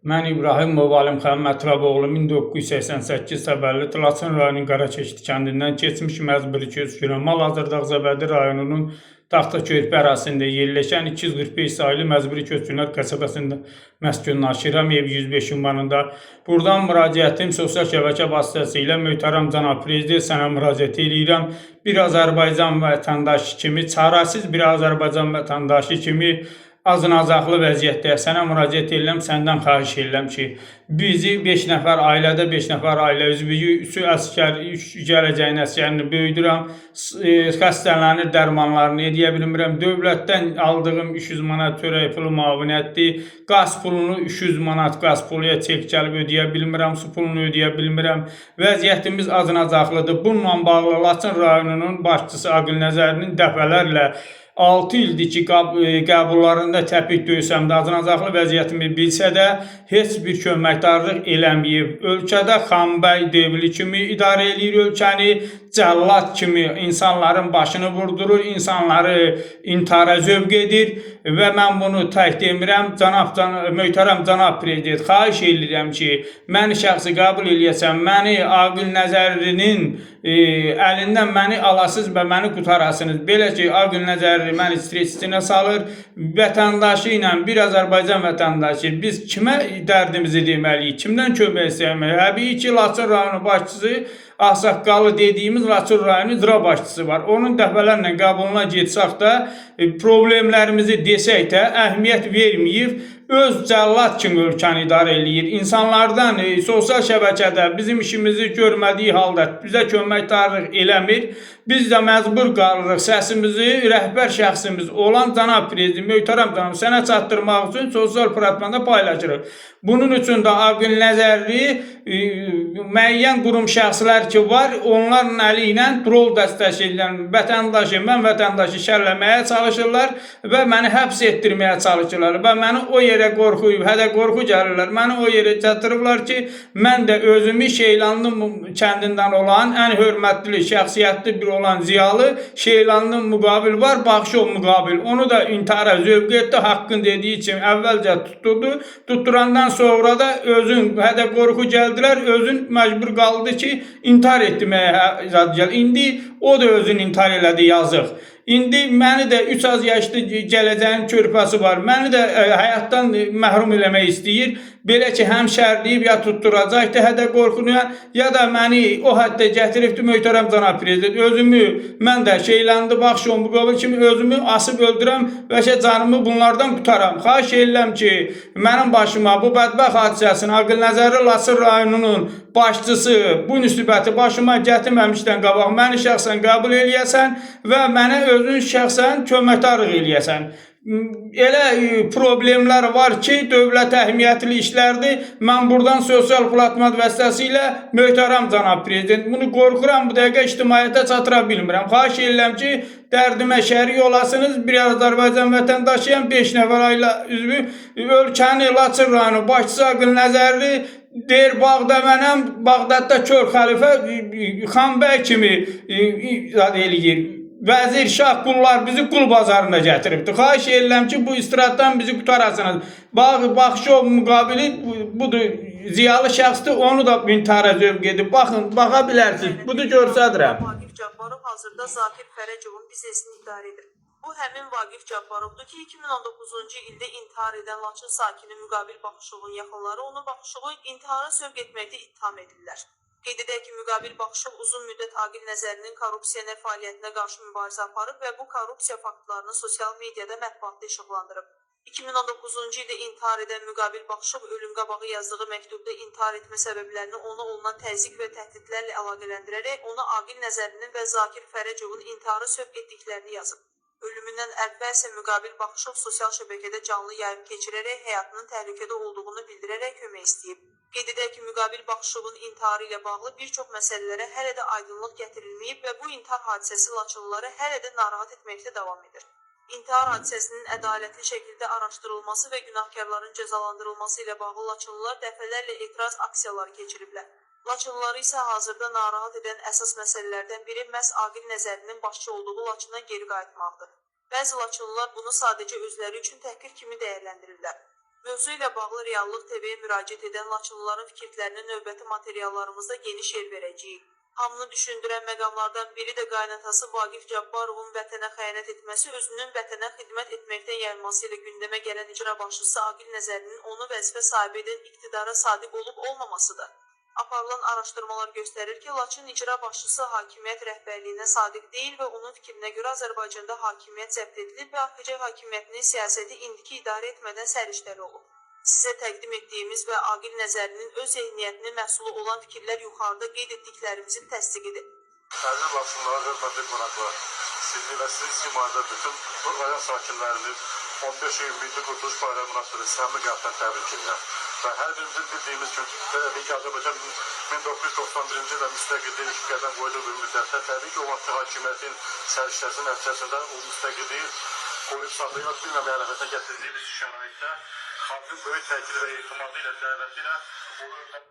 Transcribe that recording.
Mən İbrahimov Alimxan Mətləboğlu 1988 təvəllüd Laçın rayonunun Qarakeşdi kəndindən keçmiş məcburi köçkünəm. Hal-hazırda Ağcabədi rayonunun Taxtakörpü ərazisində yerləşən 245 saylı məcburi köçkünlər qəsəbəsində məskunlaşıram, ev 105 ünvanında. Buradan müraciətim sosial şəbəkə vasitəsilə möhtərəm cənab prezident sənə müraciət eləyirəm. Bir Azərbaycan vətəndaşı kimi, çarəsiz bir Azərbaycan vətəndaşı kimi acınacaqlı vəziyyətdə sənə müraciət edirəm, səndən xahiş edirəm ki, bizi 5 nəfər ailədə 5 nəfər ailə üzvü, üçü əsgər, üç gələcəyin əsgərini böyüdürəm, xəstələnir, dərmanlarını edə bilmirəm. Dövlətdən aldığım 300 manat çörək pulu müavinətdir. Qaz pulunu 300 manat qaz puluya çek gəlib ödəyə bilmirəm, su pulunu ödəyə bilmirəm. Vəziyyətimiz acınacaqlıdır. Bununla bağlı Laçın rayonunun başçısı Aqil Nəzərlinin dəfələrlə 6 ildir ki, qəbullarında təpik döysəm də, acınacaqlı vəziyyətimi bilsə də heç bir köməkdarlıq eləməyib. Ölkədə Xanbəy devli kimi idarə eləyir ölkəni, cəllad kimi insanların başını vurdurur, insanları intihara zövq edir və mən bunu tək demirəm. Cənab, möhtərəm cənab prezident, xahiş edirəm ki, məni şəxsi qəbul eləyəsən, məni Aqil Nəzərlinin əlindən məni alasız və məni qurtarasınız. Belə ki, Aqil Nəzərli məni stres içinə salır. Vətəndaşı ilə bir Azərbaycan vətəndaşı biz kimə dərdimizi deməliyik, kimdən kömək istəməliyik? Təbii ki, Laçın rayonu başçısı Ağsaqqallı dediyimiz Laçın rayonu icra başçısı var. Onun dəfələrlə qəbuluna getsək də problemlərimizi desək də əhəmiyyət verməyib, öz cəllad kimi ölkəni idarə eləyir. İnsanlardan sosial şəbəkədə bizim işimizi görmədiyi halda bizə köməkdarlıq eləmir. Biz də məcbur qalırıq səsimizi rəhbər şəxsimiz olan cənab prezident, möhtərəm cənab sənə çatdırmaq üçün sosial platformada paylaşırıq. Bunun üçün də Aqil Nəzərli müəyyən qurum şəxslər ki var, onların əli ilə trol dəstəsi ilə vətəndaşı, mən vətəndaşı şərləməyə çalışırlar və məni həbs etdirməyə çalışırlar və məni o yerə qorxuyub, hədə qorxu gəlirlər. Məni o yerə çatdırıblar ki, mən də özümü Şeylanlı kəndindən olan ən hörmətli, şəxsiyyətli bir olan ziyalı Şeylanlı müqabil var, Baxışov müqabil. Onu da intihara zövq etdi, haqqın dediyi kimi əvvəlcə tutturdu. Tutturandan sonra da özün hədə qorxu gəldilər, özün məcbur qaldı ki, intihar etməyə zad gəl. İndi o da özünü intihar elədi, yazıq. İndi məni də 3 az yaşlı gələcəyin körpəsi var. Məni də həyatdan məhrum eləmək istəyir. Belə ki, həm şərləyib ya tutturacaqdı hədə qorxunu, ya da məni o həddə gətiribdi möhtərəm cənab prezident. Özümü mən də Şeylanlı Baxışov müqabil kimi özümü asıb öldürəm və ki canımı bunlardan qurtaram. Xahiş edirəm ki, mənim başıma bu bədbəxt hadisəsini Aqil Nəzərli Laçın rayonunun başçısı bu müsibəti başıma gətirməmişdən qabaq məni şəxsən qəbul eləyəsən və mənə özün şəxsən köməkdarlıq eləyəsən. Elə problemlər var ki, dövlət əhəmiyyətli işlərdir. Mən buradan sosial platforma vasitəsilə möhtərəm cənab prezident, bunu qorxuram bu dəqiqə ictimaiyyətə çatıra bilmirəm. Xahiş edirəm ki, dərdimə şərik olasınız. Bir Azərbaycan vətəndaşıyam, 5 nəfər ailə üzvü, ölkəni Laçın rayonu başçısı Aqil Nəzərli deyir bağda mənəm, Bağdadda kör xəlifə Xanbəy kimi zad eləyir. Vəzir, şah, qullar bizi qul bazarına gətiribdi. Xahiş edirəm ki, bu istiratdan bizi qurtarasınız. Bax, Baxışov müqabili budur, ziyalı şəxsdir, onu da intihara zövq edib. Baxın, baxa bilərsiniz. Bunu göstərirəm. Vaqif Cabbarov hazırda Zakir Fərəcovun biznesini idarə edir. Bu həmin Vaqif Cabbarovdur ki, 2019-cu ildə intihar edən Laçın sakini Müqabil Baxışovun yaxınları onu Baxışovu intihara sövq etməkdə ittiham edirlər. Qeyd edək ki, Müqabil Baxışov uzun müddət Aqil Nəzərlinin korrupsiya fəaliyyətinə qarşı mübarizə aparıb və bu korrupsiya faktlarını sosial mediada mətbuatda işıqlandırıb. 2019-cu ildə intihar edən Müqabil Baxışov ölüm qabağı yazdığı məktubda intihar etmə səbəblərini ona olunan təzyiq və təhdidlərlə əlaqələndirərək ona Aqil Nəzərlinin və Zakir Fərəcovun intihara sövq etdiklərini yazıb. Ölümündən əvvəl isə Müqabil Baxışov sosial şəbəkədə canlı yayım keçirərək həyatının təhlükədə olduğunu bildirərək kömək istəyib. Qeyd edək ki, Müqabil Baxışovun intiharı ilə bağlı bir çox məsələlərə hələ də aydınlıq gətirilməyib və bu intihar hadisəsi Laçınlıları hələ də narahat etməkdə davam edir. İntihar hadisəsinin ədalətli şəkildə araşdırılması və günahkarların cəzalandırılması ilə bağlı Laçınlılar dəfələrlə etiraz aksiyaları keçiriblər. Laçınlıları isə hazırda narahat edən əsas məsələlərdən biri məhz Aqil Nəzərlinin başçı olduğu Laçına geri qayıtmaqdır. Bəzi Laçınlılar bunu sadəcə özləri üçün təhqir kimi dəyərləndirirlər. Mövzu ilə bağlı Reallıq TV-yə müraciət edən Laçınlıların fikirlərinə növbəti materiallarımızda geniş yer verəcəyik. Hamını düşündürən məqamlardan biri də qaynatası Vaqif Cabbarovun vətənə xəyanət etməsi, özünün vətənə xidmət etməkdən yayınması ilə gündəmə gələn icra başçısı Aqil Nəzərlinin onu vəzifə sahibi edən iqtidara sadiq olub olmamasıdır. Aparılan araşdırmalar göstərir ki, Laçın icra başçısı hakimiyyət rəhbərliyinə sadiq deyil və onun fikrinə görə Azərbaycanda hakimiyyət zəbt edilib və AXC hakimiyyətinin siyasəti indiki idarə etmədən səriştəli olub. Sizə təqdim etdiyimiz və Aqil Nəzərlinin öz zehniyyətinin məhsulu olan fikirlər yuxarıda qeyd etdiklərimizin təsdiqidir. Əziz Laçınlılar, hörmətli qonaqlar, sizi və sizin simanızda bütün rayon sakinlərini 15 iyun Milli Qurtuluş Bayramı münasibətilə səmimi qəlbdən təbrik edirəm. Və hər birimizin bildiyimiz kimi, təbii ki, Azərbaycan 1991-ci ildə müstəqilliyi ilk qədəm qoyduğu bir müddətdə, təbii ki, o vaxtki hakimiyyətin səriştəsinin nəticəsində o müstəqilliyi qoruyub saxlaya bilməmək ərəfəsinə gətirdiyimiz şəraitdə xalqın böyük təkidi və etimadı ilə, dəvəti ilə onu